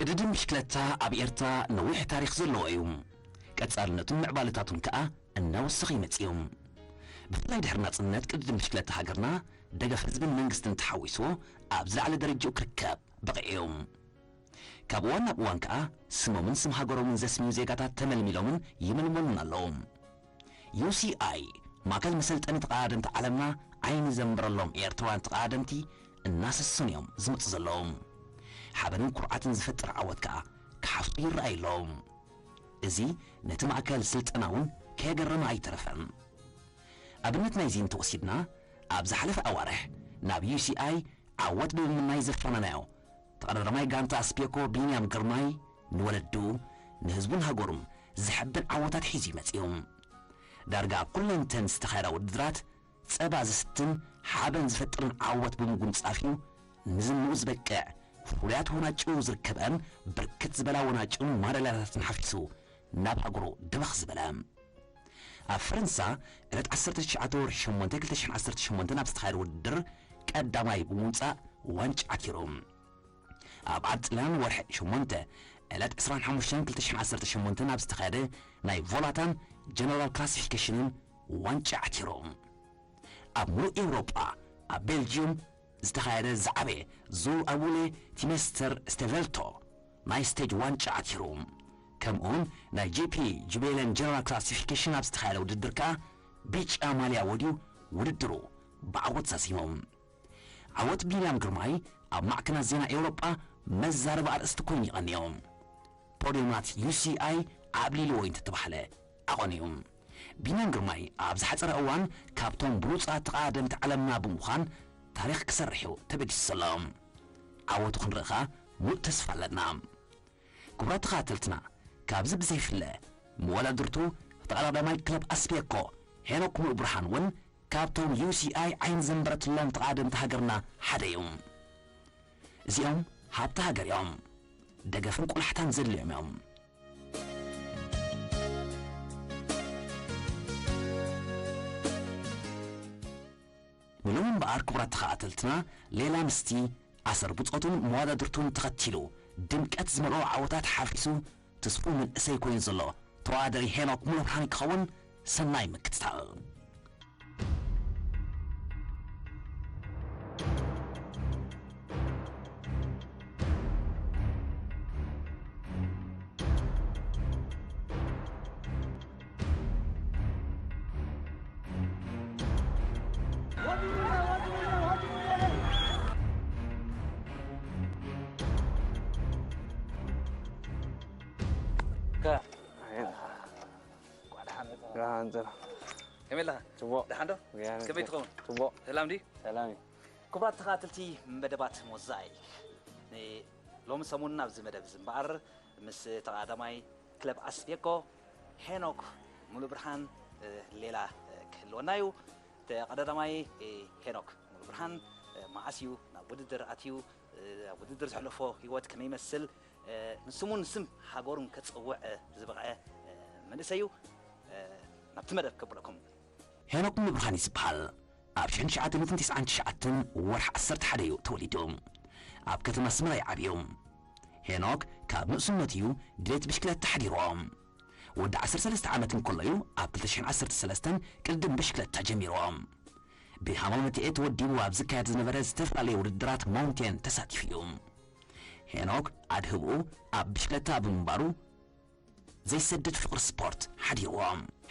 ቅድድም ብሽክለታ ኣብ ኤርትራ ነዊሕ ታሪኽ ዘለዎ እዩ። ቀጻልነቱን ምዕባለታቱን ከኣ እናወሰኸ ይመጽእ እዩ። ብፍላይ ድሕሪ ናጽነት ቅድድም ብሽክለታ ሃገርና ደገፍ ህዝብን መንግስትን ተሓዊስዎ ኣብ ዝለዓለ ደረጃኡ ክርከብ በቒዑ እዩ። ካብ እዋን ናብ እዋን ከኣ ስሞምን ስም ሃገሮምን ዘስምዩ ዜጋታት ተመልሚሎምን ይምልመሉን ኣለዉ። ዩ ሲ ኣይ ማእከል መሰልጠኒ ተቐዳደምቲ ዓለምና ዓይኒ ዘንበረሎም ኤርትራውያን ተቐዳደምቲ እናሰሰኑ እዮም ዝመጹ ዘለዉ። ሓበንን ኩርዓትን ዝፈጥር ዓወት ከኣ ክሓፍሱ ይረኣዩ ኣለዉ። እዚ ነቲ ማእከል ስልጠና እውን ከየገረመ ኣይተረፈን። ኣብነት ናይዚ እንተወሲድና፣ ኣብ ዝሓለፈ ኣዋርሕ ናብ ዩ ሲ ኣይ ዓወት ብምምናይ ዘፋነናዮ ተቐዳዳማይ ጋንታ ኣስቤኮ ቢንያም ግርማይ ንወለዱ፣ ንህዝቡን ሃገሩን ዘሐብን ዓወታት ሒዙ እዩ መጺኡ። ዳርጋ ኩለንተን ዝተኻየዳ ውድድራት ጸባ ዘስትን ሓበን ዝፈጥርን ዓወት ብምጉንጻፍ እዩ ንዝንኡ ዝበቅዕ ፍሉያት ወናጭኡ ዝርከበን ብርክት ዝበላ ወናጭኡን ማዳልያታትን ሓፊሱ ናብ ሃገሩ ድበኽ ዝበለ። ኣብ ፈረንሳ ዕለት ዓሰርተ ትሽዓተ ወርሒ ሸሞንተ ክልተ ሽሕን ዓሰርተ ሸሞንተን ኣብ ዝተኻየደ ውድድር ቀዳማይ ብምውጻእ ዋንጫ ዓቲሩ። ኣብ ዓዲ ጥልያን ወርሒ ሸሞንተ ዕለት ዕስራን ሓሙሽተን ክልተ ሽሕን ዓሰርተ ሸሞንተን ኣብ ዝተኻየደ ናይ ቮላታን ጀነራል ክላሲፊኬሽንን ዋንጫ ዓቲሩ። ኣብ ምሉእ ኤውሮጳ ኣብ ቤልጅዩም ዝተኻየደ ዝዓበየ ዙር ኣቡሌ ቲሜስተር ስቴቨልቶ ናይ ስቴጅ ዋንጫ ዓቲሩ። ከምኡውን ናይ ጂ ፒ ጁቤለን ጀነራል ክላሲፊኬሽን ኣብ ዝተኻየደ ውድድር ከኣ ብጫ ማልያ ወድዩ ውድድሩ ብዓወት ዛዚሙ። ዓወት ቢንያም ግርማይ ኣብ ማዕከናት ዜና ኤውሮጳ መዛረቢ ኣርእስቲ ኮይኑ ይቐንዮ። ፖድዮማት ዩ ሲ ኣይ ዓብሊልዎ እዩ እንተተባህለ ኣቐንዩ። ቢንያም ግርማይ ኣብ ዝሓጸረ እዋን ካብቶም ብሉጻት ተቐዳደምቲ ዓለምና ብምዃን ታሪኽ ክሰርሕ እዩ ተበጊሱ ዘሎ። ዓወቱ ክንርኢ ኸኣ ሙሉእ ተስፋ ኣለና። ክቡራት ተኸታተልትና፣ ካብዚ ብዘይፍለ መወዳድርቱ ተቐዳዳማይ ክለብ ኣስቤኮ ሄኖክ ሙሉእ ብርሃን እውን ካብቶም ዩ ሲ ኣይ ዓይኒ ዘንበረትሎም ተቐዳደምቲ ሃገርና ሓደ እዩ። እዚኦም ሃብቲ ሃገር እዮም። ደገፍን ቆላሕታን ዘድልዮም እዮም። ንሎሚ እምበኣር ክቡራት ተኸታተልትና፣ ሌላ ምስቲ ኣሰር ብጾቱን መዋዳድርቱን ተኸቲሉ ድምቀት ዝመልኦ ዓወታት ሓፊሱ ትስፉው መንእሰይ ኮይኑ ዘሎ ተወዳዳሪ ሄኖክ ሙሉብርሃን ክኸውን ሰናይ ምክትታል። ከ- ደሓን ጸና። ከመይ ኣለኻ? ጽቡቕ። ደሓን ዶ? ደሓን ከመይ ጸና። ትኸውን? ጽቡቕ። ሰላም ድዩ? ሰላም እዩ። ክቡራት ተኸታተልቲ መደባት ሞዛይክ፣ ሎሚ ሰሙን ኣብዚ መደብ እዚ እምበኣር ምስ ተቐዳዳማይ ክለብ ኣስቤኮ ሄኖክ ሙሉብርሃን፣ እ፣ ሌላ፣ እ፣ ክህልወና እዩ። ተቐዳዳማይ፣ እ፣ ሄኖክ ሙሉብርሃን፣ እ፣ መዓስ እዩ ናብ ውድድር ኣትዩ? እ፣ ኣብ ውድድር ዘሕለፎ ህይወት ከመይ ይመስል? እ፣ ንስሙን ስም ሃገሩን ከጸውዕ፣ እ፣ ዝበቕዐ፣ እ፣ መንእሰይ እዩ። እ፣ ናብቲ መደብ ከብለኩም። ሄኖክ ሙሉብርሃን እዩ ዝበሃል። ኣብ ሽሕን ትሽዓተ ሚእትን ትስዓን ትሽዓተን ወርሒ ዓሰርተ ሓደ እዩ ተወሊዱ። ኣብ ከተማ ኣስመራ እዩ ዓብዩ። ሄኖክ ካብ ንእስነቱ እዩ ድሌት ብሽክለታ ሓዲርዎ። ወዲ ዓሰርተ ሰለስተ ዓመት እንከሎ እዩ ኣብ ክልተ ሽሕን ዓሰርተ ሰለስተን ቅድድም ብሽክለታ ጀሚርዎ። ብሃማመተኤ ተወዲቡ ኣብ ዝካየድ ዝነበረ ዝተፈላለየ ውድድራት ማውንቴን ተሳቲፉ እዩ። ሄኖክ ኣድህብኡ ኣብ ብሽክለታ ብምንባሩ ዘይሰድድ ፍቕሪ ስፖርት ሓዲርዎ።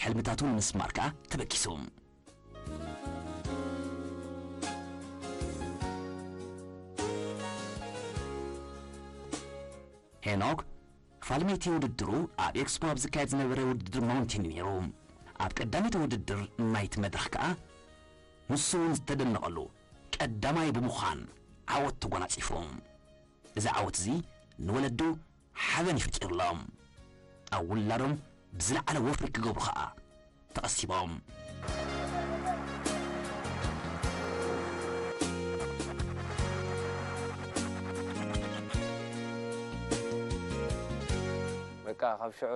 ሕልምታቱ ንምስማር ከኣ ተበጊሱ። ሄኖክ ፋልሜቲ ውድድሩ ኣብ ኤክስፖ ኣብ ዝካየድ ዝነበረ ውድድር ማውንቴን እዩ ነይሩ። ኣብ ቀዳመይቲ ውድድር ናይቲ መድረኽ ከኣ ንሱ እውን ዝተደነቐሉ ቀዳማይ ብምዃን ዓወት ተጎናጺፉ። እዚ ዓወት እዚ ንወለዱ ሓበን እዩ ፈጢሩሎም። ኣብ ውላዶም ብዝለዓለ ወፍሪ ክገብሩ ኸኣ ተቐሲቦም። በቃ ካብ ሽዑ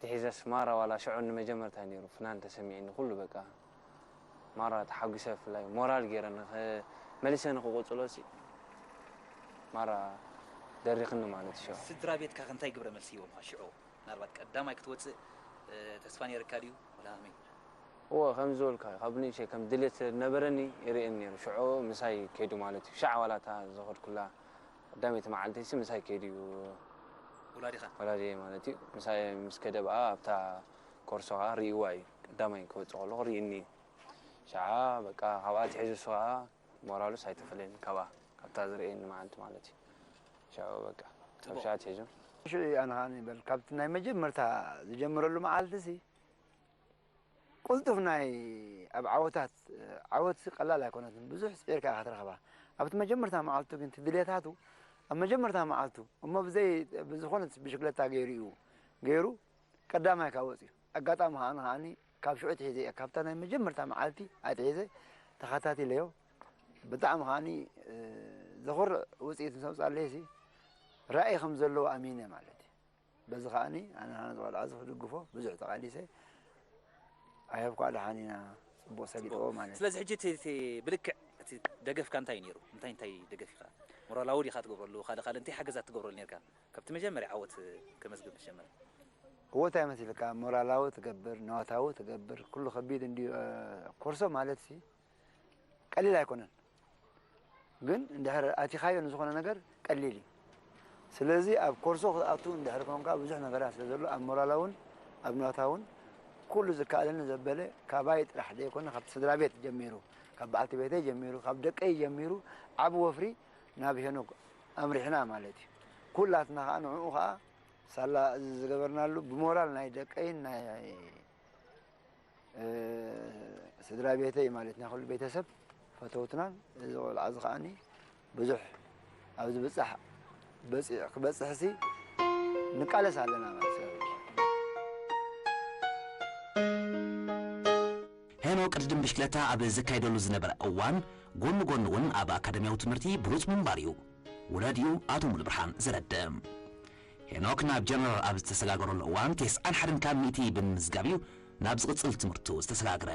ትሒዘስ ማራ ዋላ ሽዑ ንመጀመርታ ነይሩ ፍናን ተሰሚዕኒ ኩሉ በቃ ማራ ተሓጒሰ ብፍላይ ሞራል ገይረ ንኸ-፣ መሊሰ ንኽቕጽሎ ሲ ማራ ደሪኽኒ ማለት እዩ። ሽዑ ስድራ ቤትካ ከ እንታይ ግብረ መልሲ ሂቦምኻ ሽዑ? ምናልባት ቀዳማይ ክትወፅእ እ፣ ተስፋ ነይርካ ድዩ? ወላ ከመይ? እዎ፣ ከም ዝበልካ እዩ፣ ካብ ንእሽተይ ከም ድሌት ስለ ዝነበረኒ ይርእየኒ ነይሩ። ሽዑ ምሳይ ከይዱ ማለት እዩ። ሻዕ ዋላ እታ ዝኸድኩላ ቀዳመይቲ መዓልተይሲ ምሳይ ከይዱ እዩ። ወላዲኻ? ወላዲየ ማለት እዩ። ምሳይ ምስ ከደ ብኣ ኣብታ ኮርሶ ከዓ ርእይዋ እዩ። ቀዳማይ ክወፅእ ከለኹ ርእይኒ እዩ። ሻዓ በቃ ካብኣ ትሒዙ እሱ ከዓ ሞራሉስ ኣይተፈለየን ካብኣ፣ ካብታ ዝርእየኒ መዓልቲ ማለት እዩ። ሻዓ በቃ ካብ ጽቡቕ። ሻዓ ትሒዙ ሽዑ ኣነ ከዓ ይበል ካብቲ ናይ መጀመርታ ዝጀምረሉ መዓልቲ ሲ ቅልጡፍ ናይ ኣብ ዓወታት ዓወት ሲ ቀላል ኣይኮነትን። ብዙሕ ስዒርካ ኢኻ ትረኽባ። ኣብቲ መጀመርታ መዓልቱ ግን እቲ ድሌታቱ ኣብ መጀመርታ መዓልቱ እሞ ብዘይ ብዝኾነት ብሽክለታ ገይሩ እዩ ገይሩ ቀዳማይ ካብ ወፅዩ። ኣጋጣሚ ከዓ ኣነ ከዓኒ ካብ ሽዑ ትሒዘ እየ ካብታ ናይ መጀመርታ መዓልቲ ኣትሒዘ ተኸታቲለዮ። ብጣዕሚ ከዓኒ ዘኹርዕ ውፅኢት ምስ ኣውፅኣለይ ሲ ራእይ ከም ዘለዎ ኣሚነ ማለት እዩ። በዚ ከዓኒ ኣነ ንዚ ቆልዓ እዚ ክድግፎ ብዙሕ ተቓሊሰ። ኣየብኳ ደሓን ኢና፣ ፅቡቕ ሰሊጥዎ ማለት እዩ። ስለዚ ሕጂ እቲ እቲ ብልክዕ እቲ ደገፍካ እንታይ እዩ ነይሩ? እንታይ እንታይ ደገፍ ኢኻ? ሞራላዊ ዲኻ ትገብረሉ? ካልእ ካልእ እንታይ ሓገዛት ትገብረሉ ነርካ? ካብቲ መጀመርያ ዓወት ከመዝግብ ምስ ጀመረ። እዎ እንታይ መሲልካ ሞራላዊ ትገብር፣ ንዋታዊ ትገብር፣ ኩሉ ከቢድ እንድዩ። ኮርሶ ማለት ሲ ቀሊል ኣይኮነን። ግን እንድሕር ኣቲኻዮ ንዝኾነ ነገር ቀሊል እዩ። ስለዚ ኣብ ኮርሶ ክትኣቱ እንድሕር ኮንካ ብዙሕ ነገራት ስለ ዘሎ ኣብ ሞራላውን ኣብ ንዋታውን ኩሉ ዝከኣለኒ ዘበለ ካባይ ጥራሕ ዘይኮነ ካብቲ ስድራ ቤት ጀሚሩ ካብ በዓልቲ ቤተይ ጀሚሩ ካብ ደቀይ ጀሚሩ ዓቢ ወፍሪ ናብ ሄኖክ ኣምሪሕና ማለት እዩ። ኩላትና ከዓ ንዕኡ ከዓ ሳላ እዚ ዝገበርናሉ ብሞራል ናይ ደቀይን ናይ ስድራ ቤተይ ማለት ናይ ኩሉ ቤተሰብ ፈተውትናን እዚ ቆልዓ እዚ ከዓኒ ብዙሕ ኣብ ዝብፃሕ በፂ- ክበፅሕሲ ንቃለስ ኣለና ማለት እዩ። ሄኖ ቅድድም ብሽክለታ ኣብ ዘካይደሉ ዝነበረ እዋን ጎኒ ጎኒ እውን ኣብ ኣካደሚያዊ ትምህርቲ ብሉፅ ምንባር እዩ ወላዲኡ ኣቶ ሙሉብርሃን ዘረድእ። ሄኖክ ናብ ጀነራል ኣብ ዝተሰጋገረሉ እዋን ተስዓን ሓደን ካብ ሚእቲ ብምምዝጋብ እዩ ናብ ዝቕጽል ትምህርቱ ዝተሰጋገረ።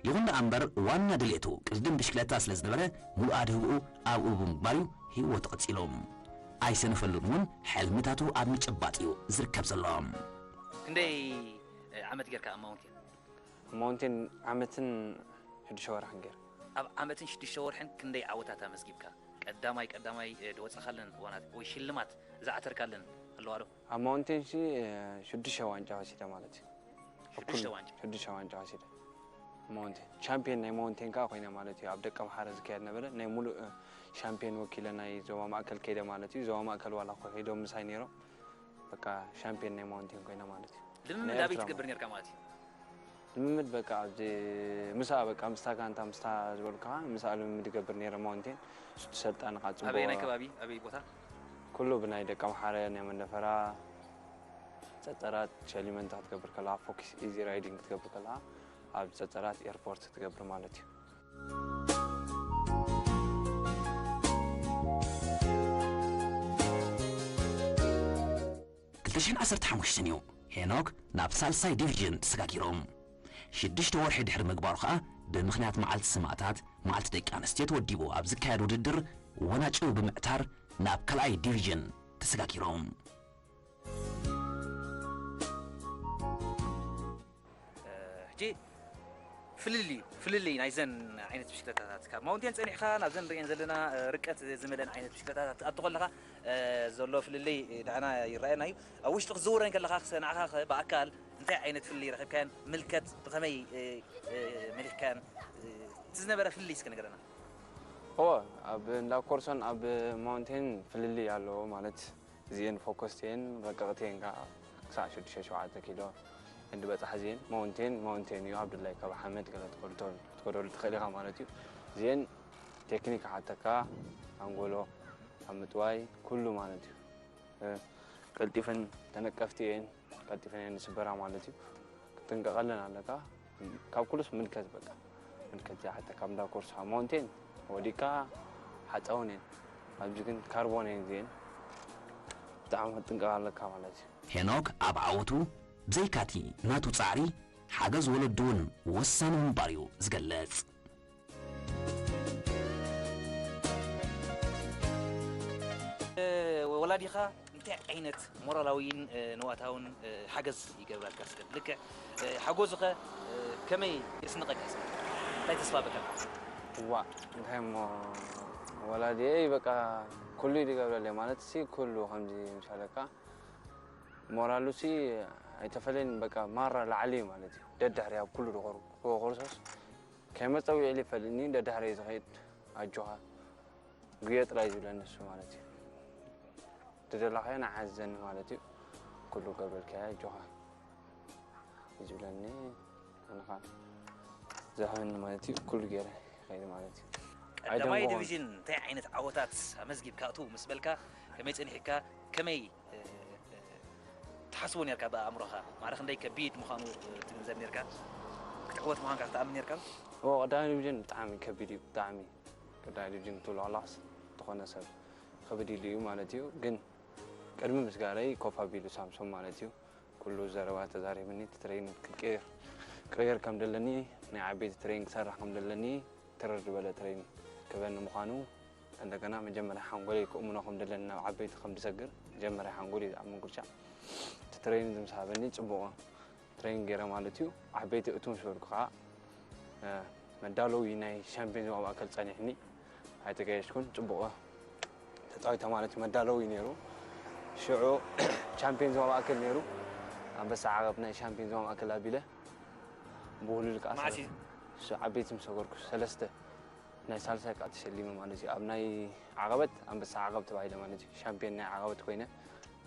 ይኹን ደኣ እምበር ዋና ድሌቱ ቅድድም ብሽክለታ ስለ ዝነበረ ሙሉእ ኣድህብኡ ኣብኡ ብምግባር እዩ ህይወቱ ቀጺሉ። ኣይሰነፈሉን እውን ሕልምታቱ ኣብ ምጭባጥ እዩ ዝርከብ ዘሎ። ክንደይ እ፣ ዓመት ጌርካ ኣብ ማውንቴን? ኣብ ማውንቴን ዓመትን ሽዱሽተ ወርሕን ገይረ። ኣብ ዓመትን ሽዱሽተ ወርሕን ክንደይ ዓወታት ኣመዝጊብካ? ቀዳማይ ቀዳማይ እ፣ ድወጻኻለን እዋናት ወይ ሽልማት ዝዓተርካለን ኣለዋ ዶ? ኣብ ማውንቴን ሲ ሽዱሽተ ዋንጫ ወሲደ ማለት እዩ። ኣብ ሽዱሽተ ኩሉ ዋንጫ? ሽዱሽተ ዋንጫ ወሲደ። ማውንቴን ቻምፒየን ናይ ማውንቴን ከዓ ኮይነ ማለት እዩ። ኣብ ደቀምሓረ ዝካየድ ነበረ ናይ ሙሉእ እ፣ ሻምፒየን ወኪለ ናይ ዞባ ማእከል ከይደ ማለት እዩ። ዞባ ማእከል ዋላ እኮ ከይዶም ምሳይ ነይሮም። በቃ ሻምፒየን ናይ ማውንቴን ኮይነ ማለት እዩ። ልምምድ ናይ ኣበይ ኤርትራ ትገብር ነርካ ማለት እዩ? ልምምድ በቃ ኣብዚ ምሳ በቃ ምስታ ጋንታ ምስታ ዝበልኩኻ ምስኣ ልምምድ ይገብር ነይረ። ማውንቴን ሽቱ ሰልጣን ከዓ ፅቡቕ ኣበየናይ ከባቢ ኣበይ ቦታ? ኩሉ ብናይ ደቀምሓረ ናይ መንደፈራ ጸጸራት ሸሊመ እንተ ክትገብር ከለኻ ፎኪስ ኢዚ ራይዲንግ ክትገብር ከለኻ ኣብ ጸጸራት ኤርፖርት ክትገብር ማለት እዩ። ክልተ ሽሕን ዓሰርተ ሓሙሽተን እዩ ሄኖክ ናብ ሳልሳይ ዲቪዥን ተሰጋጊሩ። ሽዱሽተ ወርሒ ድሕሪ ምግባሩ ኸኣ ብምኽንያት መዓልቲ ሰማእታት መዓልቲ ደቂ ኣንስትዮ ተወዲቡ ኣብ ዝካየድ ውድድር ወናጭው ብምዕታር ናብ ካልኣይ ዲቪዥን ተሰጋጊሩ። ሕጂ ፍልልዩ ፍልልይ ናይዘን ዓይነት ብሽክለታታት ካብ ማውንቴን ጸኒሕካ ናብዘን ንርእየን ዘለና ርቀት ዝመለን ዓይነት ብሽክለታታት ትኣቱ ከለኻ ዘሎ ፍልልይ ንዓና ይረኣየና እዩ። ኣብ ውሽጢ ክትዝውረን ከለኻ ንዓኻ ብኣካል እንታይ ዓይነት ፍልልይ ረኺብካዮን ምልከት ብኸመይ መሊኽካዮን እቲ ዝነበረ ፍልልይ እስከ ንገረና። እዎ ኣብ እንዳ ኮርሶን ኣብ ማውንቴን ፍልልይ ኣለዎ ማለት እዚኤን ፎኮስቲ እየን ረቀቕቲ እየን ከዓ ክሳዕ ሽዱሽተ ሸውዓተ ኪሎ ክንዲ በፃሕ እዚኤን ማውንቴን ማውንቴን እዩ ኣብ ድላይ ካብ ሓመድ ገለ ትኸደሉ ትኸደሉ ትኽእል ኢኻ ማለት እዩ። እዚኤን ቴክኒክ ሓተካ ኣንጎሎ ኣብ ምጥዋይ ኩሉ ማለት እዩ። ቀልጢፈን ተነቀፍቲ እየን ቀልጢፈን እየን ዝስበራ ማለት እዩ። ክትጥንቀቐለን ኣለካ። ካብ ኩሉስ ምልከት በቃ ምልከት ዘይሓተካ እንዳ ኮርሶ ማውንቴን ወዲቅካ ሓፃውን እየን ኣብዚ ግን ካርቦን እየን እዚኤን ብጣዕሚ ክትጥንቀቕ ኣለካ ማለት እዩ። ሄኖክ ኣብ ዓወቱ ብዘይካቲ ናቱ ጻዕሪ ሓገዝ ወለዱ እውን ወሳኒ ምንባር እዩ ዝገልጽ። ወላዲኻ እንታይ ዓይነት ሞራላዊን ንዋታውን ሓገዝ ይገብራልካ? ስለ ልክዕ ሓጎዙኸ ከመይ የስንቐካ? ስለ እንታይ ተስፋ በካ? ዋ እንታይ እሞ ወላዲየይ በቃ ኩሉ ይገብረለይ ማለት ሲ ኩሉ ከምዚ ምሻለካ ሞራሉ ሲ ኣይተፈለየን። በቃ ማራ ላዕሊ እዩ ማለት እዩ። ደድሕሪ ኣብ ኩሉ ድኾርኩ ክርስቶስ ከይመፀ ውዒሉ ይፈልጥኒ። ደድሕሪ ዝኸይድ ኣጆኻ ጉየ ጥራይ ዝብለኒ እሱ ማለት እዩ። ድደላኻዮ ንዓዘኒ ማለት እዩ። ኩሉ ገብረልካዮ ኣጆኻ ዝብለኒ ኣነኻ ዘህበኒ ማለት እዩ። ኩሉ ገይረ ይኸይድ ማለት እዩ። ቀዳማይ ዲቪዥን እንታይ ዓይነት ዓወታት ኣመዝጊብካ? እቱ ምስ በልካ ከመይ ጸኒሕካ? ከመይ ትሓስቦ ነርካ ብኣእምሮኻ? ማዕረ ክንደይ ከቢድ ምዃኑ ትግንዘብ ነርካ? ክትዕወት ምዃንካ ክትኣምን ነርካ? ኦ ቀዳማይ ዲቪዥን ብጣዕሚ ከቢድ እዩ። ብጣዕሚ ቀዳማይ ዲቪዥን ክትብሎ ከለኻስ ዝኾነ ሰብ ከብድ ኢሉ እዩ ማለት እዩ። ግን ቅድሚ ምስጋረይ ኮፍ ኣቢሉ ሳምሶም ማለት እዩ ኩሉ ዘረባ ተዛሪብኒ። እቲ ትሬኒንግ ክቅይር ክቅይር ከም ደለኒ ናይ ዓበይቲ ትሬኒንግ ክሰርሕ ከም ደለኒ ትርር ዝበለ ትሬኒንግ ክበኒ ምዃኑ እንደገና መጀመርያ ሓንጎለይ ክእምኖ ከም ደለኒ ናብ ዓበይቲ ከም ዝሰግር መጀመርያ ሓንጎለይ ዝኣምን ጉርሻ እቲ ትሬኒንግ ምስ ሃበኒ ጽቡቕ ትሬኒንግ ገይረ ማለት እዩ። ዓበይቲ እቱ ምስ በልኩ ከዓ መዳለዊ ናይ ሻምፒዮን ዞባ ማእከል ጸኒሕኒ ኣይተገየሽኩን። ጽቡቕ ተጻዊተ ማለት እዩ። መዳለዊ ነይሩ። ሽዑ ቻምፒዮን ዞባ ማእከል ነይሩ። ኣንበሳ ዓቐብ ናይ ሻምፒዮን ዞባ ማእከል ኣቢለ ብውሉል ከዓ ዓበይቲ ምስ ሰገርኩ ሰለስተ ናይ ሳልሳይ ከዓ ተሸሊመ ማለት እዩ። ኣብ ናይ ዓቐበት ኣንበሳ ዓቐብ ተባሂለ ማለት እዩ። ሻምፒዮን ናይ ዓቐበት ኮይነ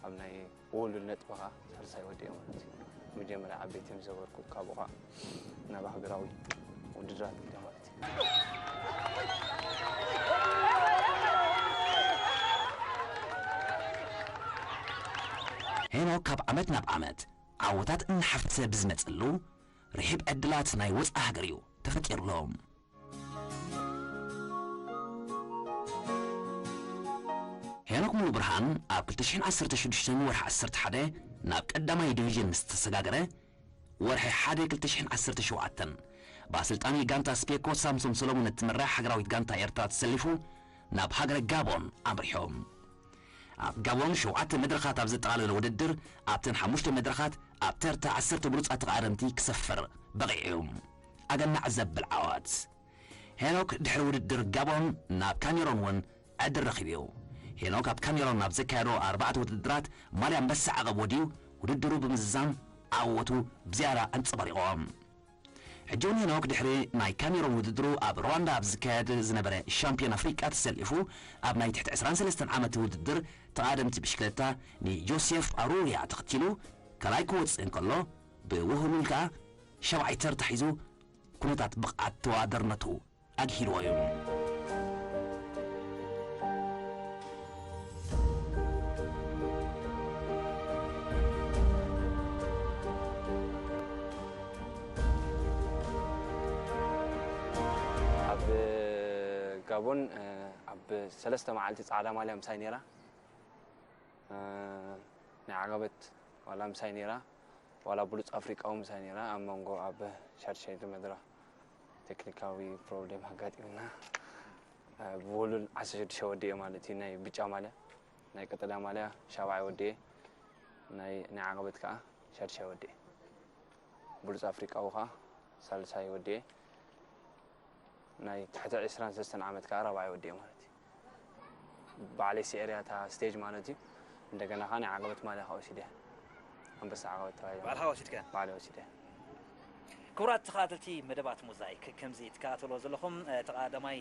ኣብ ናይ ብወሉል ነጥቢ ኸዓ ሳልሳይ ወዲኤ ማለት እዩ። መጀመርያ ዓበይቲ ምስ ዘበርኩ ካብኡ ኸዓ ናብ ሃገራዊ ውድድራት ከይደ ማለት እዩ። ሄኖክ ካብ ዓመት ናብ ዓመት ዓወታት እናሓፈሰ ብዝመፀሉ ርሒብ ዕድላት ናይ ወፃኢ ሃገር እዩ ተፈጢሩሎም። ሄኖክ ሙሉብርሃን ኣብ ክልተ ሽሕን ዓሰርተ ሽዱሽተን ወርሒ ዓሰርተ ሓደ ናብ ቀዳማይ ዲቪዥን ምስ ተሰጋገረ፣ ወርሒ ሓደ ክልተ ሽሕን ዓሰርተ ሸውዓተን ብኣሰልጣኒ ጋንታ ስፔኮ ሳምሶም ሰሎሞን እትምራሕ ሃገራዊት ጋንታ ኤርትራ ተሰሊፉ ናብ ሃገረ ጋቦን ኣምሪሑ። ኣብ ጋቦን ሸውዓተ መድረኻት ኣብ ዘጠቓለለ ውድድር ኣብተን ሓሙሽተ መድረኻት ኣብ ተርታ ዓሰርተ ብሉጻት ተቓደምቲ ክሰፍር በቒዑ። ኣገናዕ ዘብል ዓወት! ሄኖክ ድሕሪ ውድድር ጋቦን ናብ ካሜሮን እውን ዕድል ረኺቡ እዩ። ሄኖክ ኣብ ካሜሮን ኣብ ዘካየዶ ኣርባዕተ ውድድራት ማልያ ኣንበሳ ዓቐብ ወድዩ ውድድሩ ብምዝዛም ዓወቱ ብዝያዳ ኣንጸባሪቖ። ሕጂ እውን ሄኖክ ድሕሪ ናይ ካሜሮን ውድድሩ ኣብ ሩዋንዳ ኣብ ዝካየድ ዝነበረ ሻምፒዮን ኣፍሪቃ ተሰሊፉ ኣብ ናይ ትሕቲ ዕስራን ሰለስተን ዓመት ውድድር ተቓደምቲ ብሽክለታ ንጆሴፍ ኣሩያ ተኸቲሉ ካልኣይ ክወፅእ እንከሎ ብውህሉል ከኣ ሻብዓይ ተርታ ሒዙ ኩነታት ብቕዓት ተወዳዳርነቱ ኣግሂድዎ እዩ። ኣብ ጋቦን ኣብ ሰለስተ መዓልቲ ፃዕዳ ማልያ ምሳይ ነይራ። ናይ ዓቐበት ዋላ ምሳይ ነይራ፣ ዋላ ብሉፅ ኣፍሪቃዊ ምሳይ ነይራ። ኣብ መንጎ ኣብ ሻድሻይ መድረኽ ቴክኒካዊ ፕሮብሌም ኣጋጢሙና ብወሉል ዓሰርተ ሽዱሽተ ወዲኤ ማለት እዩ። ናይ ብጫ ማልያ ናይ ቀጠልያ ማልያ ሻብዓይ ወዲኤ ናይ ናይ ዓቐበት ከዓ ሻድሻይ ወዲኤ ብሉፅ ኣፍሪቃዊ ከዓ ሳልሳይ ወዲኤ ናይ ትሕቲ ዕስራን ሰለስተን ዓመት ከዓ ራብዓይ ወዲኤ ማለት እዩ። ባዕለይ ስዒረያ እታ ስቴጅ ማለት እዩ። እንደገና ከዓ ናይ ዓቐበት ማልያ ከዓ ወሲደ ኣንበሳ ዓቐበት ተባሂለ ባዕልኻ ወሲድካ? ባዕለይ ወሲደ። ክቡራት ተኸታተልቲ መደባት ሞዛይክ፣ ከምዚ ትከታተልዎ ዘለኹም እቲ ቀዳማይ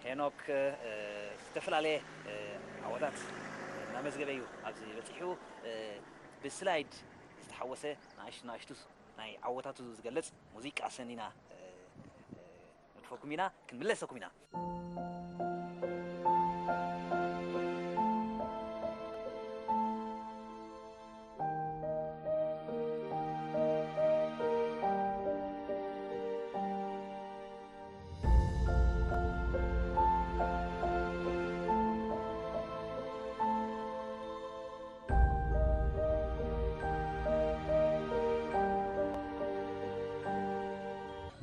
ሄኖክ ዝተፈላለየ ዓወታት እናመዝገበ እዩ ኣብዚ በፂሑ። ብስላይድ ዝተሓወሰ ንኣሽቱ ንኣሽቱ ናይ ዓወታቱ ዝገልፅ ሙዚቃ ሰኒና ንድፈኩም ኢና፣ ክንምለሰኩም ኢና።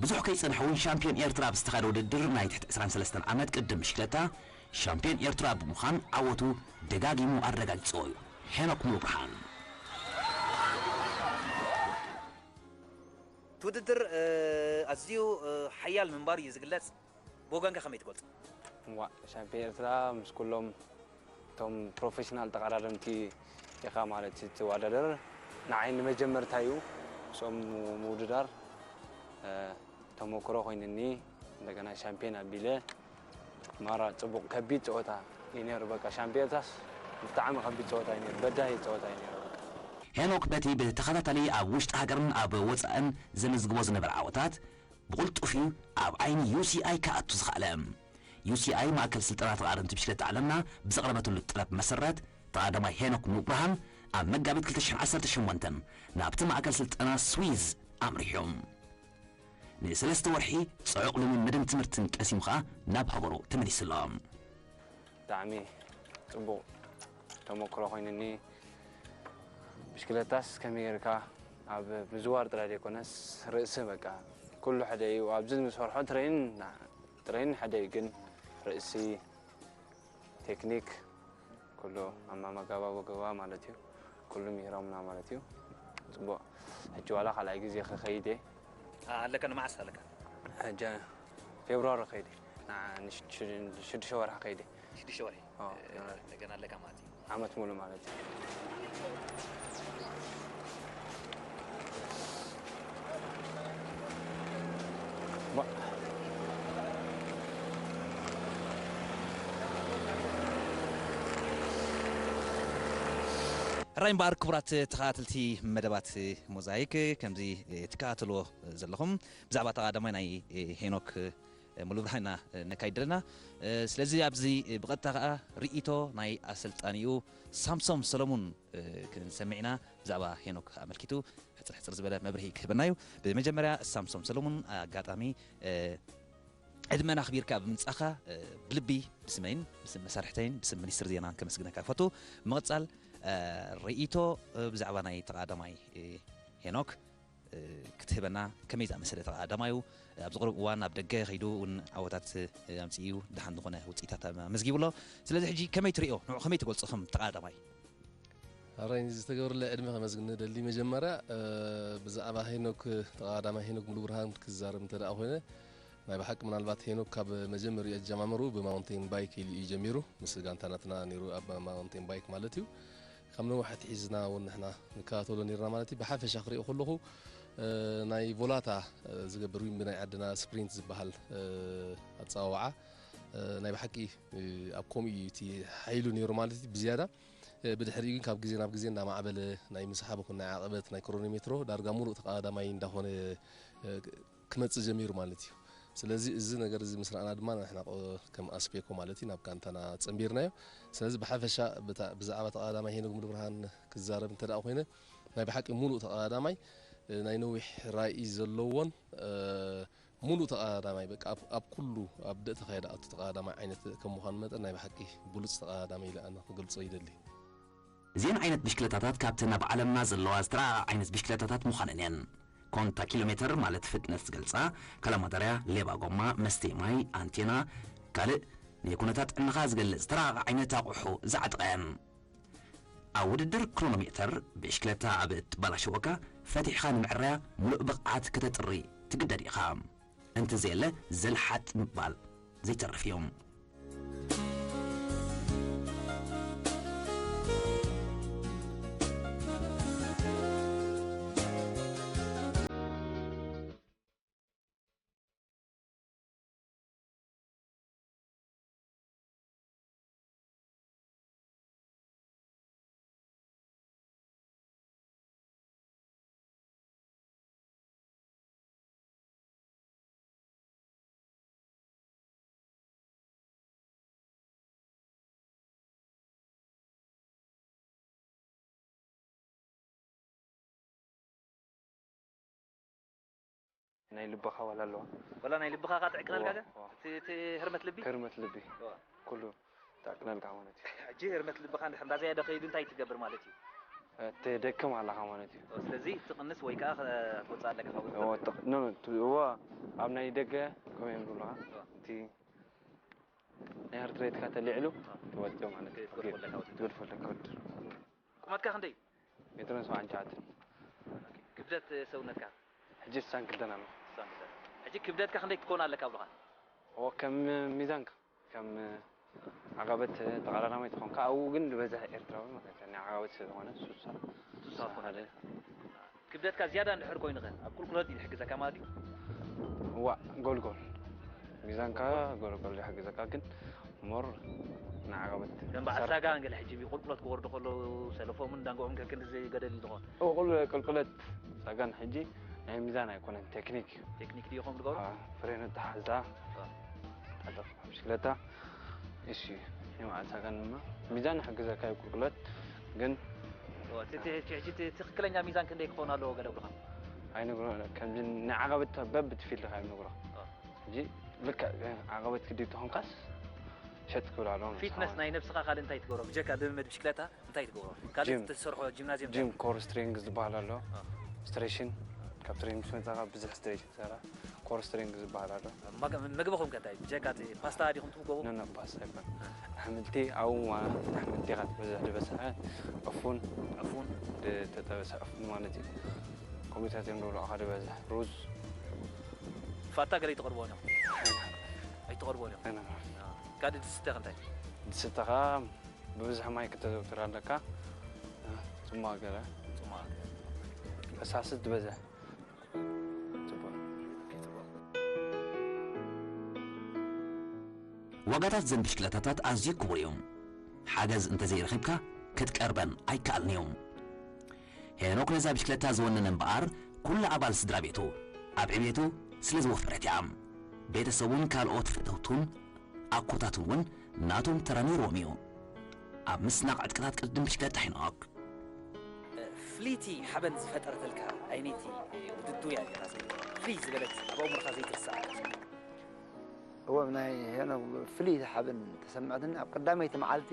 ብዙሕ ከይጸንሐ እውን ሻምፒዮን ኤርትራ ኣብ ዝተኻየደ ውድድር ናይ ትሕቲ ዕስራን ሰለስተን ዓመት ቅድም ብሽክለታ ሻምፒዮን ኤርትራ ብምዃን ዓወቱ ደጋጊሙ ኣረጋጊጽዎ እዩ። ሄኖክ ሙሉብርሃን። እቲ ውድድር ኣዝዩ ሓያል ምንባሩ እዩ ዝግለጽ። ብወገንካ ከመይ ትገልጾ? እዋ ሻምፒዮን ኤርትራ ምስ ኩሎም እቶም ፕሮፌሽናል ተቐዳደምቲ ኢኻ ማለት ትወዳደር። ንዓይ ንመጀመርታ እዩ ምስኦም ምውድዳር። ተመክሮ ኮይንኒ እንደገና ሻምፒዮን ኣቢለ ማራ ጽቡቕ ከቢድ ጸወታ እዩ ነይሩ። በቃ ሻምፒዮንታስ ብጣዕሚ ከቢድ ጸወታ እዩ ነይሩ። በዳሂ ጸወታ እዩ ነይሩ። በቃ ሄኖክ በቲ ብተኸታታሊ ኣብ ውሽጢ ሃገርን ኣብ ወጻእን ዘመዝግቦ ዝነበረ ዓወታት ብቕልጡፍ እዩ ኣብ ዓይኒ ዩ ሲ ኣይ ክኣቱ ዝኸኣለ። ዩ ሲ ኣይ ማእከል ስልጠና ተቓደምቲ ብሽክለታ ዓለምና ብዘቕረበትሉ ጥለብ መሰረት ተቓዳማይ ሄኖክ ሙሉብርሃን ኣብ መጋቢት ክልተ ሽሕን ዓሰርተ ሸሞንተን ናብቲ ማእከል ስልጠና ስዊዝ ኣምሪሑ። ንሰለስተ ወርሒ ጽዑቕ ልምምድን ትምህርትን ቀሲሙ ኸኣ ናብ ሃገሩ ተመሊሱ ኣሎ። ብጣዕሚ ጽቡቕ ተመክሮ ኮይኑኒ። ብሽክለታስ ከመይ ጌርካ ኣብ ምዝዋር ጥራይ ዘይኮነስ ርእሲ በቃ ኩሉ ሓደ እዩ። ኣብዚ ንሰርሖ ትሬን ትሬን ሓደ እዩ ግን ርእሲ ቴክኒክ ኩሉ ኣማማጋባ ወገባ ማለት እዩ። ኩሉ ምሂሮምና ማለት እዩ። ጽቡቅ ሕጂ ዋላ ካልኣይ ግዜ ክኸይድ እየ። ኣለካ ንመዓስ ኣለካ? ሕጂ ፌብሩዋሪ ከይድ እየ። ንዓ- ንሽድ- ሽዱሽተ ወርሒ ከይድ እየ። ሽዱሽተ ወርሒ ኦ፣ እ፣ ፌብሩዋሪ። እንደገና ኣለካ ማለት እዩ። ዓመት ሙሉ ማለት እዩ። ሕራይ እምበኣር ክቡራት ተኸታተልቲ መደባት ሞዛይክ ከምዚ ትከታተልዎ ዘለኹም ብዛዕባ ተቓዳማይ ናይ ሄኖክ ሙሉብርሃን ኢና ነካይድ ዘለና። ስለዚ ኣብዚ ብቐጥታ ከኣ ርእይቶ ናይ ኣሰልጣኒኡ ሳምሶም ሰሎሙን ክንሰምዕ ኢና። ብዛዕባ ሄኖክ ኣመልኪቱ ሕጽር ሕጽር ዝበለ መብርሂ ክህበና እዩ። ብመጀመርያ ሳምሶም ሰሎሙን ኣጋጣሚ ዕድመና ኣኽቢርካ ብምምጻኻ ብልቢ ብስመይን ብስም መሳርሕተይን ብስም ሚኒስትሪ ዜናን ከመስግነካ እፈቱ። ብምቕጻል ርእይቶ ብዛዕባ ናይ ተቓዳማይ ሄኖክ ክትህበና ከመይ ዝኣመሰለ ተቓዳማይ እዩ? ኣብዚ ቁሩብ እዋን ኣብ ደገ ከይዱ እውን ዓወታት ኣምጺኡ እዩ። ደሓን ዝኾነ ውጽኢታት ኣመዝጊቡ ኣሎ። ስለዚ ሕጂ ከመይ ትርእዮ? ንዕኡ ከመይ ትገልጾ ከም ተቓዳማይ? ኣራይ ንዝተገበረለይ ዕድመ ከመስግን እደሊ። መጀመርያ ብዛዕባ ሄኖክ ተቓዳማይ ሄኖክ ሙሉብርሃን ክዛረብ እንተ ደኣ ኮይነ ናይ ብሓቂ ምናልባት ሄኖክ ካብ መጀመርያ ኣጀማምርኡ ብማውንቴን ባይክ ኢሉ እዩ ጀሚሩ ምስ ጋንታ ናትና ነይሩ ኣብ ማውንቴን ባይክ ማለት እዩ። ካብ ነዊሕ ኣትሒዝና እውን ንሕና ንከታተሎ ነይርና ማለት እዩ። ብሓፈሻ ክሪኦ ከለኹ ናይ ቮላታ ዝገብር ወይ ብናይ ዓድና ስፕሪንት ዝበሃል ኣፀዋውዓ ናይ ብሓቂ ኣብ ከምኡ እዩ እቲ ሓይሉ ነይሩ ማለት እዩ ብዝያዳ ብድሕሪኡ ግን ካብ ግዜ ናብ ግዜ እንዳማዕበለ ናይ ምስሓብ ይኹን ናይ ዓቐበት ናይ ክሮኖሜትሮ ዳርጋ ሙሉእ ተቐዳዳማይ እንዳኾነ ክመፅእ ጀሚሩ ማለት እዩ። ስለዚ እዚ ነገር እዚ ምስ ረኣና ድማ ንሕና ከም ኣስፔኮ ማለት እዩ ናብ ጋንታና ፀንቢርናዮ። ስለዚ ብሓፈሻ ብዛዕባ ተቐዳዳማይ ሄኖክ ሙሉብርሃን ክዛረብ እንተ ደኣ ኮይነ ናይ ብሓቂ ሙሉእ ተቐዳዳማይ ናይ ነዊሕ ራኢ ዘለዎን ሙሉእ ተቐዳዳማይ በቃ ኣብ ኩሉ ኣብ ደእተኸየ ደኣ እቱ ተቐዳዳማይ ዓይነት ከም ምዃኑ መጠን ናይ ብሓቂ ብሉፅ ተቐዳዳማይ ኢለ ኣነ ክገልፆ ይደሊ። እዚአን ዓይነት ብሽክለታታት ካብተን ኣብ ዓለምና ዘለዋ ዝተራቐቓ ዓይነት ብሽክለታታት ምዃነን እየን። ኮንታ ኪሎ ሜተር ማለት ፍጥነት ዝገልጻ፣ ካላማታርያ፣ ሌባ ጎማ፣ መስተይ ማይ፣ ኣንቴና፣ ካልእ ንኩነታት ጥዕናኻ ዝገልጽ ዝተራቐቓ ዓይነት ኣቑሑ ዝዓጠቓ እየን። ኣብ ውድድር ክሮኖሜተር ብሽክለታ ኣብ እትበላሸወካ ፈቲሕኻ ንምዕራያ ሙሉእ ብቕዓት ከተጥሪ ትግደድ ኢኻ። እንተዘየለ ዘልሓጥ ምባል ዘይተርፍ እዩ። ናይ ልብኻ ዋላ ኣለዋ ዋላ ናይ ልብኻ ካ ትዕቅነልካ ጋ እቲ ህርመት ልቢ ህርመት ልቢ ኩሉ ትዕቅነልካ ማለት እዩ ሕጂ ህርመት ልብኻ እንድሕር እንዳዘያደ ከይዱ እንታይ ትገብር ማለት እዩ ትደክም ኣለኻ ማለት እዩ ስለዚ ትቕንስ ወይ ከዓ ክትወፅእ ኣለካ ካብ እዎ ኣብ ናይ ደገ ከምኡ እዮም ዝብሉኻ እቲ ናይ ሃርት ሬትካ ተልዒሉ ትወድእ ማለት እዩ። ትገድፎ ኣለካ ውድድር። ትገድፎ ኣለካ ውድድር። ቁመትካ ክንደይ እዩ? ሜትሮን ሰብዓን ትሽዓተን። ክብደት ሰውነትካ? ሕጂ ስሳን ክልተን ኣሎ። ሕጂ ክብደትካ ክንደይ ክትከውን ኣለካ ኣብሉኻ? እዎ ከም ሚዛንካ ከም ዓቐበት ተቐዳዳማይ ትኾንካ ኣብኡ ግን ዝበዝሕ ኤርትራዊ ማለት እዩ። ናይ ዓቐበት ስለዝኾነ ሱሳ ሱሳ ክኾን ኣለካ። ክብደትካ ዝያዳ እንድሕር ኮይኑኸ ኣብ ቁልቁለት እዩ ዝሕግዘካ ማለት እዩ? እዋ ጎልጎል ሚዛንካ ጎልጎል ይሕግዘካ ግን ሞር ንዓቐበት ከም በዓል ሳጋ ገለ ሕጂ ቁልቁለት ክወርዱ ከለዉ ሰለፎምን ዳንጎኦም ከክንዲ ዘይገደል እዩ ዝኾን ቁል ቁልቁለት ሳጋን ሕጂ ናይ ሚዛን ኣይኮነን ቴክኒክ እዩ ቴክኒክ ድዩ ከም ዝገብሩ ፍሬን ኣተሓዛ ኣጠቕ ብሽክለታ እሺ ይማዓል ሳጋን ድማ ሚዛን ይሕግዘካ እዩ ቁልቁለት ግን ትክክለኛ ሚዛን ክንደይ ክኸውን ኣለዎ ገለ ብልኻ ኣይነግሮ ከምዚ ናይ ዓቐበት በብ ትፊልድኻ ይነግሮ ሕጂ ልክዕ ዓቐበት ክዲ ተኾንካስ ሸጥ ክብል ኣለዎ ፊትነስ ናይ ነብስኻ ካልእ እንታይ ትገብሮ ብጀካ ልምምድ ብሽክለታ እንታይ ትገብሮ ካልእ ትሰርሖ ጂምናዚየም ጂም ኮር ስትሬንግ ዝበሃል ኣሎ ስትሬሽን ካብ ትሬኒንግ ምስ መጻኻ ብዙሕ ስትሬሽን ትሰራ ኮር ስትሬንግ ዝበሃል ኣሎ ምግብኹም ከ እንታይ ብጀካ እቲ ፓስታ ዲኹም ትምገቡ ነነ ፓስታ ይኮን ኣሕምልቲ ኣብኡ ማለት ኣሕምልቲ ኢኻ ትበዝሕ ዝበዝሐ ዕፉን ዕፉን ዝተጠበሰ ዕፉን ማለት እዩ ኮሚታት እዮም ዝብልዑኻ ዝበዝሕ ሩዝ ፋታ ገለ ይትቐርቦ እዮም ኣይትቐርቦ እዮም ካልእ ድስተ እንታይ ድስተ ብብዝሒ ማይ ክተዘውትር ኣለካ። ጽማቕ ገለ ጽማቕ ፈሳሲ ዝበዝሕ ጽቡቕ። ዋጋታት ዘን ብሽክለታታት ኣዝዩ ክቡር እዩ። ሓገዝ እንተዘይረኺብካ ክትቀርበን ኣይከኣልን እዩ። ሄኖክ ነዛ ብሽክለታ ዝወነነ እምበኣር ኩሉ ኣባል ስድራ ቤቱ ኣብ ዕቤቱ ስለ ዝወፈረት እያ። ቤተሰቡን ካልኦት ፈተውቱን ኣኮታቱን እውን ናቶም ተራ ነይርዎም እዩ። ኣብ ምስናቕ ዕጥቅታት ቅድድም ብሽክለታ ሄኖክ። ፍልይቲ ሓበን ዝፈጠረተልካ ኣይነይቲ ውድድር እያ ነይራ ዘይ ፍልይ ዝበለት ኣብ ኣእምሮኻ ዘይትርስኣ እወ ናይ ሄኖክ ፍልይቲ ሓበን ተሰምዐትኒ ኣብ ቀዳመይቲ መዓልቲ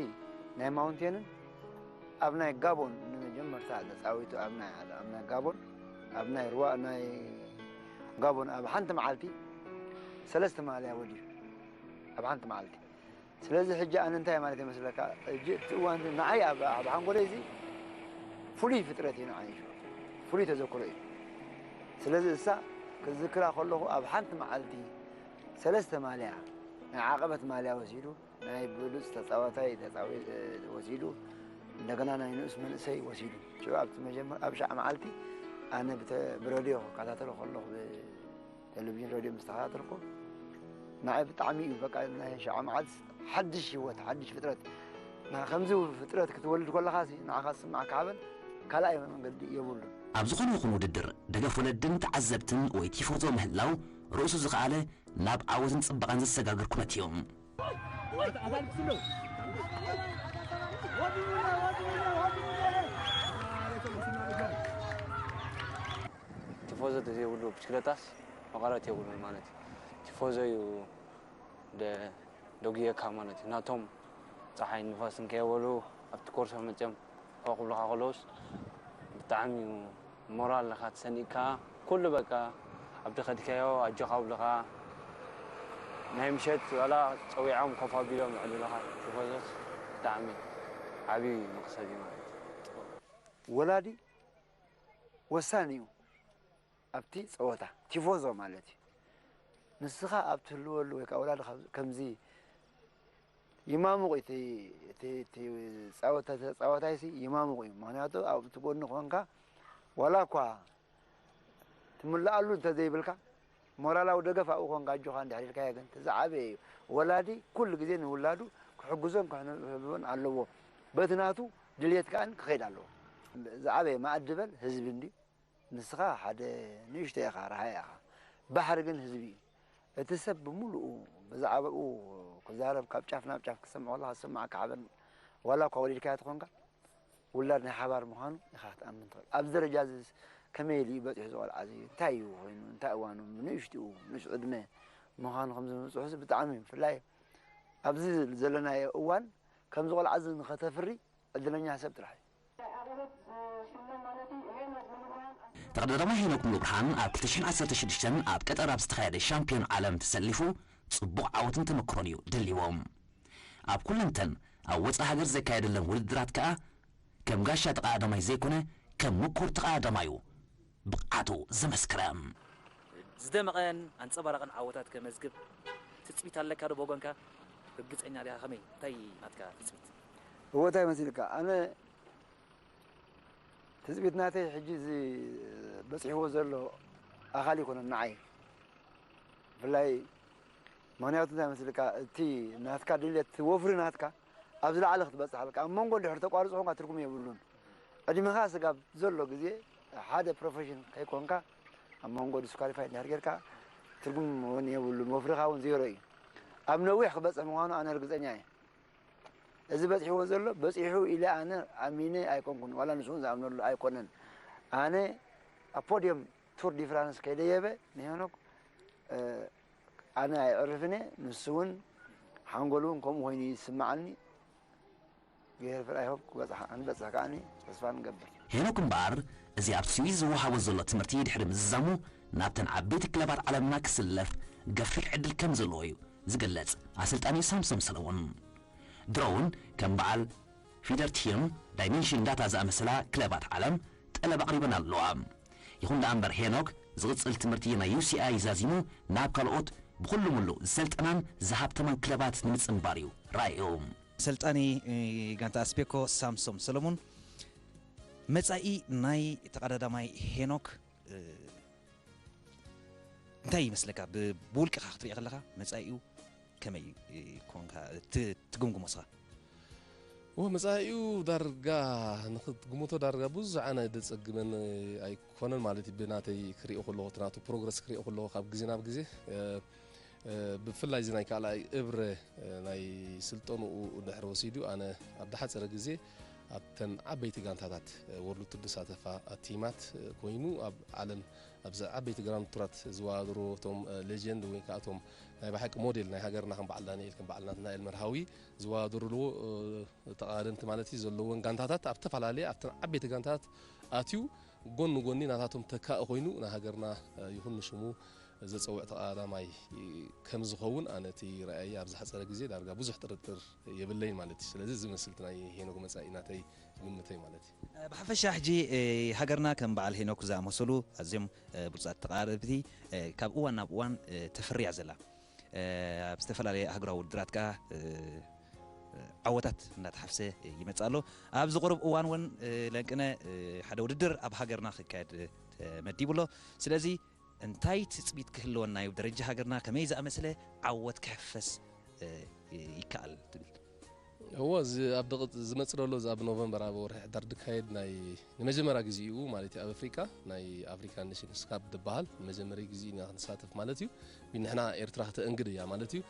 ናይ ማውንቴንን ኣብ ናይ ጋቦን ንመጀመርታ ተፃዊቱ ኣብ ናይ ኣብ ናይ ጋቦን ኣብ ናይ ሩዋ ናይ ጋቦን ኣብ ሓንቲ መዓልቲ ሰለስተ ማልያ ወዲዩ ኣብ ሓንቲ መዓልቲ ስለዚ ሕጂ ኣነ እንታይ ማለት ይመስለካ ሕጂ እቲ እዋን ንዓይ ኣብ ኣብ ሓንጎለይ እዚ ፍሉይ ፍጥረት እዩ ንዓይ ፍሉይ ተዘክሮ እዩ ስለዚ እሳ ክዝክራ ከለኹ ኣብ ሓንቲ መዓልቲ ሰለስተ ማልያ ናይ ዓቐበት ማልያ ወሲዱ ናይ ብሉፅ ተፃዋታይ ተፃዊ ወሲዱ እንደገና ናይ ንኡስ መንእሰይ ወሲዱ ሽዑ ኣብቲ መጀመር ኣብ ሻዕ መዓልቲ ኣነ ብረድዮ ክከታተሎ ከለኹ ቴሌቪዥን ሬድዮ ምስ ተኸታተልኩ ንዓይ ብጣዕሚ እዩ በቃ ናይ ሸዓ መዓልቲ ሓድሽ ህይወት ሓድሽ ፍጥረት ከምዚ ፍጥረት ክትወልድ ከለኻ ንዓኻ ዝስማዓካ ሓበን ካልኣይ መንገዲ የብሉን። ኣብ ዝኾነ ይኹን ውድድር ደገፍ ወለድን ተዓዘብትን ወይ ቲፎዞ ምህላው ርእሱ ዝኸኣለ ናብ ዓወትን ጽባቐን ዘሰጋግር ኩነት እዩ። ቲፎዞ ተዘይብሉ ብሽክለታስ መቐረት የብሉን ማለት እዩ። ቲፎዞ እዩ ደጉየካ ማለት እዩ። ናቶም ፀሓይ ንፋስን ከየበሉ ኣብቲ ኮርሶ መፅዮም ፎቕ ክብሉኻ ከለውስ ብጣዕሚ እዩ ሞራል ኢኻ ተሰኒእካ ኩሉ በቃ ኣብቲ ከድካዮ ኣጆኻ ብልኻ ናይ ምሸት ዋላ ፀዊዖም ኮፍ ኣቢሎም ይዕልሉኻ ቲፎዞስ ብጣዕሚ ዓብዪ መኽሰብ እዩ ማለት እዩ። ወላዲ ወሳኒ እዩ። ኣብቲ ጸወታ ቲፎዞ ማለት እዩ። ንስኻ ኣብ ትህልወሉ ወይ ከዓ ወላዲ ከምዚ ይማሙቕ እዩ እቲ ጻወታይሲ ይማሙቕ እዩ። ምክንያቱ ኣብቲ ጎኒ ኮንካ ዋላ እኳ ትምልኣሉ እንተዘይብልካ ሞራላዊ ደገፍ ኣብኡ ኮንካ ኣጆኻ እንድሕር ኢልካዮ ግን እቲ ዝዓበየ እዩ። ወላዲ ኩሉ ግዜ ንውላዱ ክሕግዞን ክሕብቦን ኣለዎ። በቲ ናቱ ድልየት ከኣ ክኸይድ ኣለዎ። ዝዓበየ መኣዲ በል ህዝቢ እንድዩ። ንስኻ ሓደ ንእሽቶ ኢኻ፣ ረሃይ ኢኻ። ባሕሪ ግን ህዝቢ እዩ። እቲ ሰብ ብምሉኡ ብዛዕባኡ ክዛረብ፣ ካብ ጫፍ ናብ ጫፍ ክትሰምዖ ከለኻ ዝስምዓካ ሓበን፣ ዋላ እኳ ወሊድካዮ ተኾንካ፣ ውላድ ናይ ሓባር ምዃኑ ኢኻ ክትኣምን ትኽእል። ኣብዚ ደረጃ እዚስ ከመይ ኢሉ እዩ በጺሑ እዚ ቆልዓ እዚ? እንታይ እዩ ኮይኑ? እንታይ እዋኑ? ንእሽትኡ፣ ንእሽ ዕድመ ምዃኑ ከም ዝምብጽሑሲ ብጣዕሚ እዩ። ብፍላይ ኣብዚ ዘለናዮ እዋን ከምዚ ቆልዓ እዚ ንኸተፍሪ ዕድለኛ ሰብ ጥራሕ እዩ። ተቐዳዳማይ ሄኖክ ሙሉብርሃን ኣብ ክልተ ሽሕን ዓሰርተ ሽዱሽተን ኣብ ቀጠር ኣብ ዝተኻየደ ሻምፒዮን ዓለም ተሰሊፉ ጽቡቕ ዓወትን ተመክሮን እዩ ደልይዎ። ኣብ ኩለንተን ኣብ ወጻኢ ሃገር ዘካየደለን ውድድራት ከኣ ከም ጋሻ ተቐዳዳማይ ዘይኮነ ከም ምኩር ተቐዳዳማዩ ብቕዓቱ ዘመስከረ። ዝደመቐን ኣንጸባራቕን ዓወታት ከመዝግብ ትጽቢት ኣለካ ዶ ብወገንካ? ርግጸኛ ዲኻ? ከመይ? እንታይ ናትካ ትጽቢት? እዎ፣ እንታይ መሲልካ? ኣነ ትጽቢት ናተይ ሕጂ እዚ በጺሕዎ ዘሎ ኣኻል ይኮነን ንዓይ። ብፍላይ ምኽንያቱ እንታይ መስልካ፣ እቲ ናትካ ድሌት፣ እቲ ወፍሪ ናትካ ኣብ ዝለዓለ ክትበጽሕ ኣለካ። ኣብ መንጎ እንድሕር ተቋርጾ ኮንካ ትርጉም የብሉን። ዕድሜኻ ስጋብ ዘሎ ግዜ ሓደ ፕሮፌሽን ከይኮንካ ኣብ መንጎ ዲስኳሊፋይ እንድሕር ጌርካ ትርጉም እውን የብሉን። ወፍርኻ እውን ዜሮ እዩ። ኣብ ነዊሕ ክበጽሕ ምዃኑ ኣነ ርግጸኛ እየ። እዚ በጺሕዎ ዘሎ በጺሑ ኢለ ኣነ ኣሚነ ኣይኮንኩን፣ ዋላ ንሱ እውን ዝኣምነሉ ኣይኮነን። ኣነ ኣብ ፖድዮም ቱር ዲ ፍራንስ ከይደየበ ንሄኖክ፣ እ፣ ኣነ ኣይዕርፍን እየ፣ ንሱ እውን ሓንጎሉ እውን ከምኡ ኮይኑ ይስምዓኒ። እግዚኣብሔር ፍርኣይ ሆፕ ክበጽሕ፣ ክንበጽሕ ከኣ ተስፋ ንገብር። ሄኖክ እምበኣር፣ እዚ ኣብ ስዊዝ ዝወሃቦ ዘሎ ትምህርቲ ድሕሪ ምዝዛሙ፣ ናብተን ዓበይቲ ክለባት ዓለምና ክስለፍ ገፊሕ ዕድል ከም ዘለዎ እዩ ዝገልጽ ኣሰልጣኒ ሳምሶም ሰለሞን። ድሮ እውን ከም በዓል ፊደርቲም፣ ዳይሜንሽን ዳታ ዝኣመሰላ ክለባት ዓለም ጠለብ ኣቕሪበን ኣለዋ። ይኹን ደኣ እምበር ሄኖክ ዝቕጽል ትምህርቲ ናይ ዩ ሲ ኣይ ዛዚሙ ናብ ካልኦት ብኹሉ ምሉእ ዝሰልጠናን ዝሃብተማን ክለባት ንምጽንባር እዩ ራእዩ። ኣሰልጣኒ፣ እ፣ ጋንታ ኣስቤኮ ሳምሶም ሰለሙን፣ መጻኢ ናይ ተቐዳዳማይ ሄኖክ፣ እ፣ እንታይ ይመስለካ? ብ-፣ ብውልቅኻ ክትሪኦ ከለኻ መጻኢኡ ከመይ፣ እ፣ ኮንካ ት-፣ ትግምግሞ ንስኻ? እወ፣ መጻኢኡ ዳርጋ ንኽትግምቶ ዳርጋ ብዙሕ ኣነ ዘጸግመኒ ኣይኮነን ማለት እዩ። ብናተይ ክሪኦ ከለኹ፣ እቲ ናቱ ፕሮግረስ ክሪኦ ከለኹ ካብ ግዜ ናብ ግዜ፣ እ፣ እ፣ ብፍላይ እዚ ናይ ካልኣይ እብረ፣ እ፣ ናይ ስልጠንኡ እንድሕር ወሲዱ፣ ኣነ ኣብ ዝሓጸረ ግዜ ኣብተን ዓበይቲ ጋንታታት፣ እ፣ ወርልድ ቱር ዝሳተፋ ቲማት፣ እ፣ ኮይኑ ኣብ ዓለም ኣብዚ ዓበይቲ ግራንድ ቱራት ዝወዳደሩ እቶም፣ እ፣ ሌጀንድ ወይ ከዓ እቶም ናይ ብሓቂ ሞዴል ናይ ሃገርና ከም በዓል ዳንኤል፣ ከም በዓል ናትናኤል መርሃዊ ዝወዳደሩሉ፣ እ፣ ተቐዳደምቲ ማለት እዩ ዘለወን ጋንታታት ኣብ ዝተፈላለየ ኣብተን ዓበይቲ ጋንታታት ኣትዩ ጎኒ ጎኒ ናታቶም ተካኢ ኮይኑ ንሃገርና፣ እ፣ ይኹን ንሽሙ ዘጸውዕ ተቐዳዳማይ ከም ዝኸውን ኣነ እቲ ራእየይ ኣብ ዝሓጸረ ግዜ ዳርጋ ብዙሕ ጥርጥር የብለይን ማለት እዩ። ስለዚ እዚ ዝመስል እቲ ናይ ሄኖክ መጻኢ ናተይ ግምተይ ማለት እዩ። ብሓፈሻ ሕጂ፣ እ፣ ሃገርና ከም በዓል ሄኖክ ዝኣመሰሉ ኣዝዮም፣ እ፣ ብሉጻት ተቐራረብቲ፣ እ፣ ካብ እዋን ናብ እዋን፣ እ፣ ተፈርያ ዘላ፣ እ፣ ኣብ ዝተፈላለየ ሃገራዊ ውድድራት ከኣ፣ እ፣ እ፣ ዓወታት እናተሓፍሰ ይመጽእ ኣሎ። ኣብዚ ቁሩብ እዋን እውን፣ እ፣ ለንቅነ፣ እ፣ ሓደ ውድድር ኣብ ሃገርና ክካየድ፣ እ፣ ተመዲቡ ኣሎ። ስለዚ እንታይ ትጽቢት ክህልወና እዩ? ደረጃ ሃገርና ከመይ ዝኣመሰለ ዓወት ክሕፈስ፣ እ፣ ይከኣል ትብል? እዎ፣ እዚ ኣብ ደቂ-፣ ዝመጽእ ዘሎ፣ እዚ ኣብ ኖቨምበር፣ ኣብ ወርሒ ሕዳር ዝካየድ ናይ ንመጀመርያ ግዜ እዩ ማለት እዩ፣ ኣብ ኣፍሪቃ ናይ ኣፍሪካን ኔሽንስ ካፕ ዝበሃል ንመጀመርያ ግዜ ኢና ክንሳተፍ ማለት እዩ። ንሕና ኤርትራ ክተእንግድ እያ ማለት እዩ።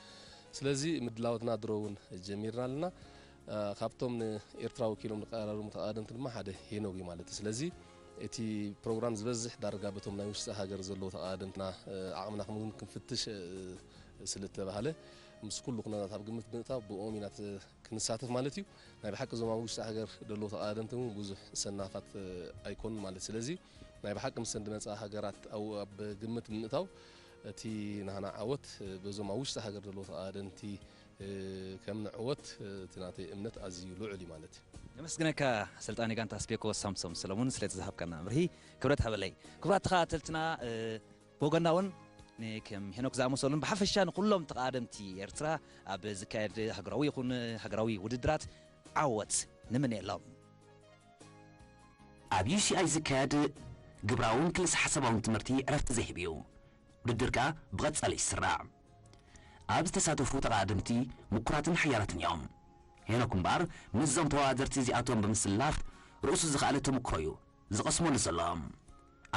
ስለዚ ምድላዋትና ድሮ እውን ጀሚርና ኣለና። እ፣ ካብቶም ንኤርትራ ወኪሎም ዝቀራረቡ ተቐዳደምቲ ድማ ሓደ ሄኖክ እዩ ማለት እዩ። ስለዚ እቲ ፕሮግራም ዝበዝሕ ዳርጋ በቶም ናይ ውሽጢ ሃገር ዘለዉ ተቐዳደምትና፣ እ፣ ዓቕምና ክምውን ክንፍትሽ፣ እ፣ ስለ ዝተባህለ፣ ምስ ኩሉ ኩነታት ኣብ ግምት ብምእታው ብኦም ኢና ት-፣ ክንሳተፍ ማለት እዩ። ናይ ብሓቂ እዞም ኣብ ውሽጢ ሃገር ዘለዉ ተቐዳደምቲ እውን ብዙሕ ሰናፋት፣ እ፣ ኣይኮኑን ማለት። ስለዚ ናይ ብሓቂ ምስተን ዝመጻ ሃገራት ኣብ፣ ኣብ ግምት ብምእታው እቲ ናህና ዓወት፣ እ፣ በዞም ኣብ ውሽጢ ሃገር ዘለዉ ተቐዳደምቲ፣ እ፣ ከም ንዕወት፣ እ፣ እቲ ናተይ እምነት ኣዝዩ ልዑል እዩ ማለት እዩ። ነመስግነካ ኣሰልጣኒ ጋንታ ኣስቤኮ ሳምሶም ሰለሙን ስለቲ ዝሃብካና መብርሂ ክብረት ሃበለይ። ክቡራት ተኸታተልትና፣ እ፣ ብወገንና እውን ንከም ሄኖክ ዝኣመሰሉን ብሓፈሻ ንኩሎም ተቐዳደምቲ ኤርትራ ኣብ ዝካየድ ሃገራዊ ይኹን ሃገራዊ ውድድራት ዓወት ንምነየሎም። ኣብ ዩ ሲ ኣይ ዝካየድ ግብራውን ክልሰ ሓሳባውን ትምህርቲ ዕረፍቲ ዘይህብ እዩ። ውድድር ከኣ ብቐጻሊ ይስራዕ። ኣብ ዝተሳተፉ ተቐዳደምቲ ምኩራትን ሓያላትን እዮም። ሄኖክ እምበኣር ምስዞም ተወዳደርቲ እዚኣቶም ብምስላፍ ርእሱ ዝኸኣለ ተመክሮ እዩ ዝቐስመሉ ዘሎ።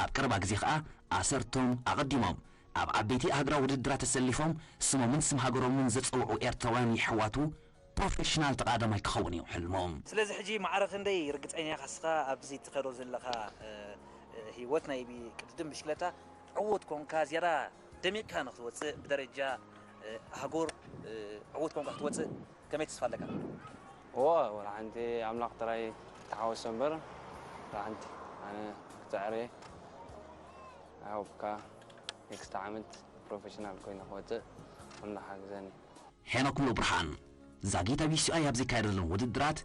ኣብ ቀረባ ግዜ ከኣ ኣሰርቶም ኣቐዲሞም ኣብ ዓበይቲ ሃገራዊ ውድድራት ተሰሊፎም ስሞምን ስም ሃገሮምን ዘጸውዑ ኤርትራውያን የሕዋቱ ፕሮፌሽናል ተቐዳዳማይ ክኸውን እዩ ሕልሙ። ስለዚ ሕጂ ማዕረ ክንደይ ርግጸኛ ኢኻ ንስኻ ኣብዚ ትኸዶ ዘለኻ፣ እ፣ እ፣ ህይወት ናይ ቢ-፣ ቅድድም ብሽክለታ ዕዉት ኮንካ ዝያዳ ደሚቕካ ንኽትወጽእ ብደረጃ፣ እ፣ ኣህጉር፣ እ፣ ዕዉት ኮንካ ክትወጽእ ከመይ ተስፋ ኣለካ? እወ፣ ወላ ሓንቲ ኣምላኽ ጥራይ ተሓወሶ እምበር፣ ወላ ሓንቲ ኣነ ክጽዕር እየ። I hope ከኣ ኔክስት ዓመት ፕሮፌሽናል ኮይነ ክወጽእ ኣምላኽ ሓግዘኒ። ሄኖክ ሙሉብርሃን ዛጊት ኣብ ዩ ሲ ኣይ ኣብ ዘካየደሎም ውድድራት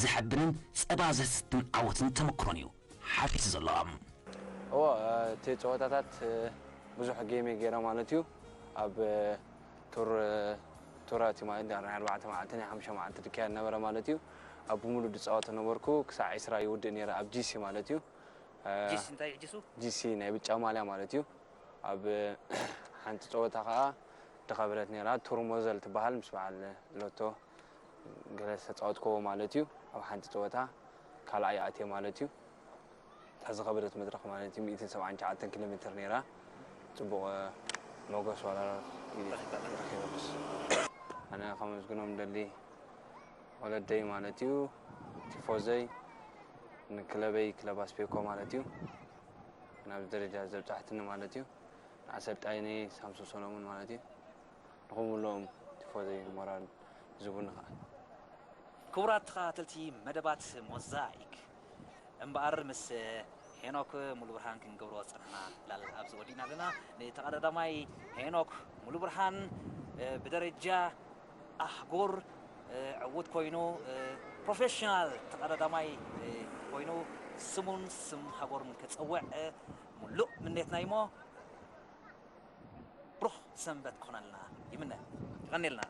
ዘሐብንን ጸባ ዘህስትን ዓወትን ተመክሮን እዩ ሓፊሱ ዘሎ። እዎ እቲ ፀወታታት ብዙሕ ጌም ገይረ ማለት እዩ። ኣብ ቱር ቱራት ማለት ናይ ኣርባዕተ መዓልቲ ናይ ሓሙሽተ መዓልቲ ዝካየድ ነበረ ማለት እዩ። ኣብ ብምሉ ዝፃወተ ነበርኩ ክሳዕ ዒስራ ይውድእ ነይረ ኣብ ጂ ሲ ማለት እዩ። ጂሲ እንታይ እዩ ጂሱ? ጂ ሲ ናይ ብጫ ማልያ ማለት እዩ። ኣብ ሓንቲ ፀወታ ከዓ ድኸብረት ነይራ ቱር ሞዘል ትበሃል ምስ በዓል ሎቶ ገለ ዝተፃወትከዎ ማለት እዩ። ኣብ ሓንቲ ፀወታ ካልኣይ ኣትየ ማለት እዩ። እታ ዝኸበደት መድረኽ ማለት እዩ ሚእትን ሰብዓን ትሽዓተን ኪሎ ሜትር ነይራ። ፅቡቕ ሞገስ ዋላ ረኺበኩስ ኣነ ከመስግኖም ደሊ ወለደይ ማለት እዩ ቲፎዘይ ንክለበይ ክለብ ኣስፔኮ ማለት እዩ ናብዚ ደረጃ ዘብፃሕትኒ ማለት እዩ ንኣሰልጣይነይ ሳምሶ ሰሎሙን ማለት እዩ ንኹምሎም ቲፎዘይ ሞራል ዝቡኒ ከዓ ክቡራት ተኸታተልቲ መደባት ሞዛይክ እምበኣር ምስ ሄኖክ ሙሉብርሃን ክንገብሮ ዝፀናሕና ዕላል ኣብዚ ወዲእና ኣለና። ንተቐዳዳማይ ሄኖክ ሙሉብርሃን ብደረጃ ኣህጉር ዕዉት ኮይኑ ፕሮፌሽናል ተቐዳዳማይ ኮይኑ ስሙን ስም ሃገሩን ክፀውዕ ሙሉእ ምኔትና እዩሞ ብሩኽ ሰንበት ክኾነልና ይምነ። ይቐኔልና።